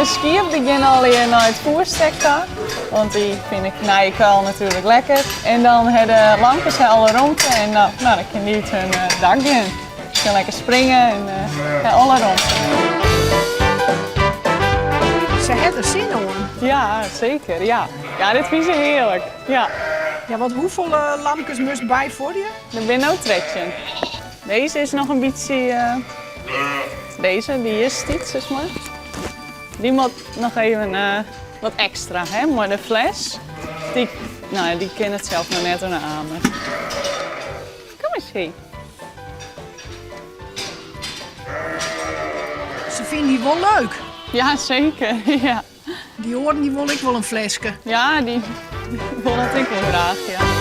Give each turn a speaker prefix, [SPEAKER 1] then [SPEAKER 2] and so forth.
[SPEAKER 1] De skiep die gean allegear nei it foerstek ta, want dy fine de nije kuil natuerlik lekker. En dan ha de lamkes ha alle romte en dan, no, dan kin dy út hun dak gean. Se kin lekker springe en ha alle romte.
[SPEAKER 2] Se ha der sin oan.
[SPEAKER 1] Ja, seker, ja. Ja, dit fine se hearlik, ja.
[SPEAKER 2] Ja, want hoefolle lamkes moatst byfuorje?
[SPEAKER 1] Der binne no 13. Dizze is noch in bytsje. Dizze, dy is tyt, sis mar. Dy moat noch even wat ekstra, hè, mei de fles. Dy, no ja, dy kin it sels noch net oan de amer. Kom eens, hé.
[SPEAKER 2] Se fine dy wol leuk.
[SPEAKER 1] Ja, seker, ja.
[SPEAKER 2] Dy oaren dy wolle ek wol in fleske.
[SPEAKER 1] Ja, dy wolle it ek wol graach, ja.